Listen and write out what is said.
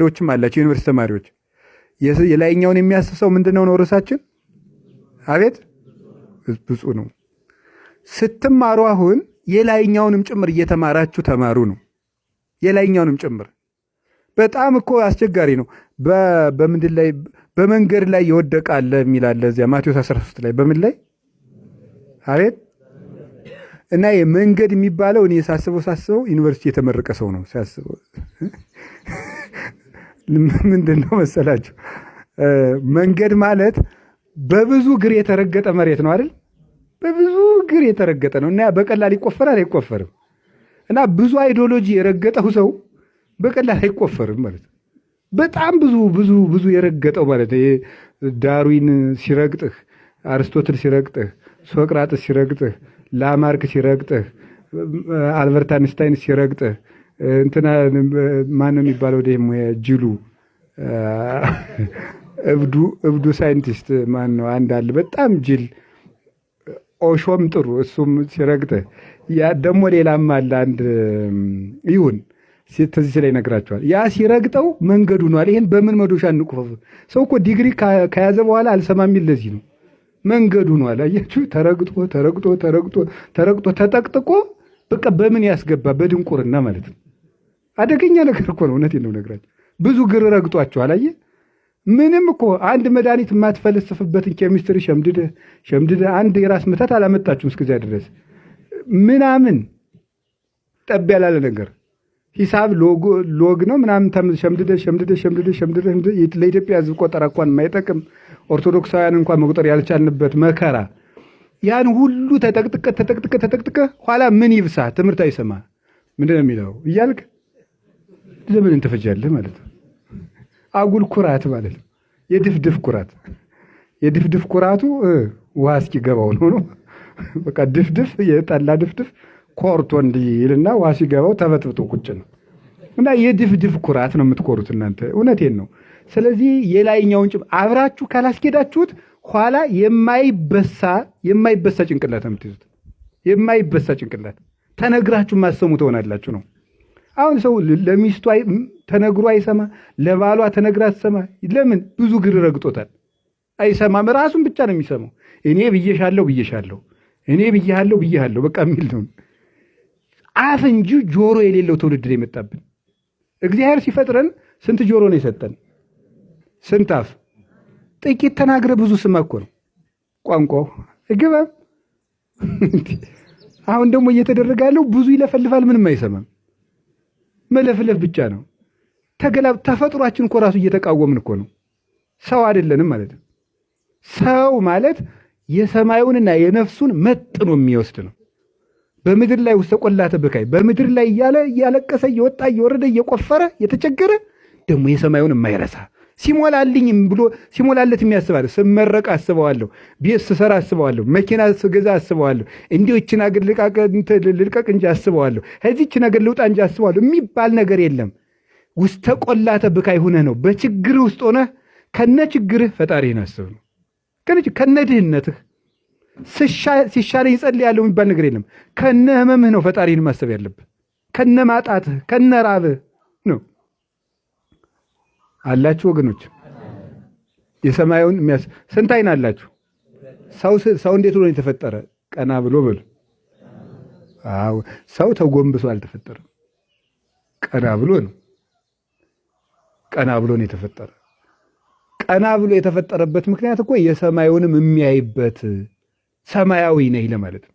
ተማሪዎችም አላቸው፣ የዩኒቨርሲቲ ተማሪዎች። የላይኛውን የሚያስሰው ምንድነው ነው ርዕሳችን? አቤት ብፁዕ ነው። ስትማሩ አሁን የላይኛውንም ጭምር እየተማራችሁ ተማሩ ነው። የላይኛውንም ጭምር በጣም እኮ አስቸጋሪ ነው። በምንድን ላይ በመንገድ ላይ የወደቀ አለ የሚል አለ እዚያ ማቴዎስ 13 ላይ በምን ላይ አቤት እና የመንገድ የሚባለው እኔ ሳስበው ሳስበው ዩኒቨርሲቲ የተመረቀ ሰው ነው ሳስበው። ምንድን ነው መሰላችሁ መንገድ ማለት በብዙ እግር የተረገጠ መሬት ነው አይደል? በብዙ እግር የተረገጠ ነው እና በቀላል ይቆፈራል አይቆፈርም። እና ብዙ ideology የረገጠው ሰው በቀላል አይቆፈርም ማለት ነው። በጣም ብዙ ብዙ ብዙ የረገጠው ማለት ነው። ዳርዊን ሲረግጥህ፣ አርስቶትል ሲረግጥህ፣ ሶቅራጥስ ሲረግጥህ፣ ላማርክ ሲረግጥህ፣ አልበርት አንስታይን ሲረግጥህ፣ እንትና ማን ነው የሚባለው ደግሞ ጅሉ እብዱ እብዱ ሳይንቲስት ማን ነው? አንድ አለ በጣም ጅል ኦሾም ጥሩ እሱም ሲረግጥህ፣ ያ ደግሞ ሌላም አለ አንድ ይሁን ትዝ ላይ ይነግራቸዋል። ያ ሲረግጠው መንገዱ ነው። ይሄን በምን መዶሻ እንቁፈፍ? ሰው እኮ ዲግሪ ከያዘ በኋላ አልሰማ የሚል ለዚህ ነው። መንገዱ ነው አለ። አያችሁ፣ ተረግጦ ተረግጦ ተረግጦ ተረግጦ ተጠቅጥቆ በቃ በምን ያስገባ? በድንቁርና ማለት ነው። አደገኛ ነገር እኮ ነው። እውነቴን ነው ነግራቸው። ብዙ ግር ረግጧቸዋል። አየህ፣ ምንም እኮ አንድ መድኃኒት የማትፈልስፍበትን ኬሚስትሪ ሸምድደህ ሸምድደህ አንድ የራስ ምታት አላመጣችሁም እስከዚያ ድረስ ምናምን ጠብ ያላለ ነገር ሂሳብ log ነው ምናምን ሸምድደህ ሸምድደህ ሸምድደህ ሸምድደህ ለኢትዮጵያ ሕዝብ ቆጠራ እንኳን የማይጠቅም ኦርቶዶክሳውያን እንኳን መቁጠር ያልቻልንበት መከራ ያን ሁሉ ተጠቅጥቀ ተጠቅጥቀ ተጠቅጥቀ ኋላ ምን ይብሳ ትምህርት አይሰማ ምንድን ነው የሚለው እያልክ ዘመንን ትፈጃለህ ማለት ነው። አጉል ኩራት ማለት ነው። የድፍድፍ ኩራት የድፍድፍ ኩራቱ ውሃ እስኪገባው ነው ነው በቃ ድፍድፍ የጠላ ድፍድፍ ኮርቶ እንዲልና ውሃ ሲገባው ተበጥብጦ ቁጭ ነው። እና የድፍድፍ ኩራት ነው የምትኮሩት እናንተ። እውነቴን ነው። ስለዚህ የላይኛውን ጭም አብራችሁ ካላስኬዳችሁት ኋላ የማይበሳ የማይበሳ ጭንቅላት ነው የምትይዙት። የማይበሳ ጭንቅላት ተነግራችሁ የማትሰሙ ትሆናላችሁ ነው። አሁን ሰው ለሚስቱ ተነግሮ አይሰማ፣ ለባሏ ተነግራ አትሰማ። ለምን? ብዙ ግር ረግጦታል። አይሰማም። ራሱን ብቻ ነው የሚሰማው። እኔ ብዬሻለሁ ብዬሻለሁ፣ እኔ ብዬሃለሁ ብዬሃለሁ በቃ የሚል ነው። አፍ እንጂ ጆሮ የሌለው ትውልድ ነው የመጣብን። እግዚአብሔር ሲፈጥረን ስንት ጆሮ ነው የሰጠን? ስንት አፍ? ጥቂት ተናግረ ብዙ ስማ እኮ ነው ቋንቋው። አይገባም። አሁን ደግሞ እየተደረገ ያለው ብዙ ይለፈልፋል፣ ምንም አይሰማም። መለፍለፍ ብቻ ነው። ተፈጥሯችን እኮ ራሱ እየተቃወምን እኮ ነው። ሰው አይደለንም ማለት ነው። ሰው ማለት የሰማዩንና የነፍሱን መጥኖ የሚወስድ ነው። በምድር ላይ ውስተ ቆላተ ብካይ በምድር ላይ እያለ እያለቀሰ እየወጣ እየወረደ እየቆፈረ የተቸገረ ደግሞ የሰማዩን የማይረሳ ሲሞላልኝ ብሎ ሲሞላለት የሚያስባለ ስመረቅ አስበዋለሁ፣ ቤት ስሰራ አስበዋለሁ፣ መኪና ስገዛ አስበዋለሁ፣ እንዲሁ ይችን አገር ልልቀቅ እንጂ አስበዋለሁ፣ ከዚች ነገር ልውጣ እንጂ አስበዋለሁ የሚባል ነገር የለም። ውስተ ቆላተ ብካይ ሁነህ ነው። በችግር ውስጥ ሆነህ ከነ ችግርህ ፈጣሪህን አስብ ነው። ከነ ድህነትህ ሲሻለኝ እጸልያለሁ የሚባል ነገር የለም። ከነ ህመምህ ነው ፈጣሪህን ማሰብ ያለብህ። ከነ ማጣትህ ከነ ራብህ ነው። አላችሁ ወገኖች፣ የሰማዩን የሚያስ ስንት አይን አላችሁ? ሰው እንዴት ሆኖ የተፈጠረ? ቀና ብሎ በሉ። አዎ ሰው ተጎንብሶ አልተፈጠረም። ቀና ብሎ ነው። ቀና ብሎ ነው የተፈጠረ። ቀና ብሎ የተፈጠረበት ምክንያት እኮ የሰማዩንም የሚያይበት ሰማያዊ ነኝ ለማለት ነው።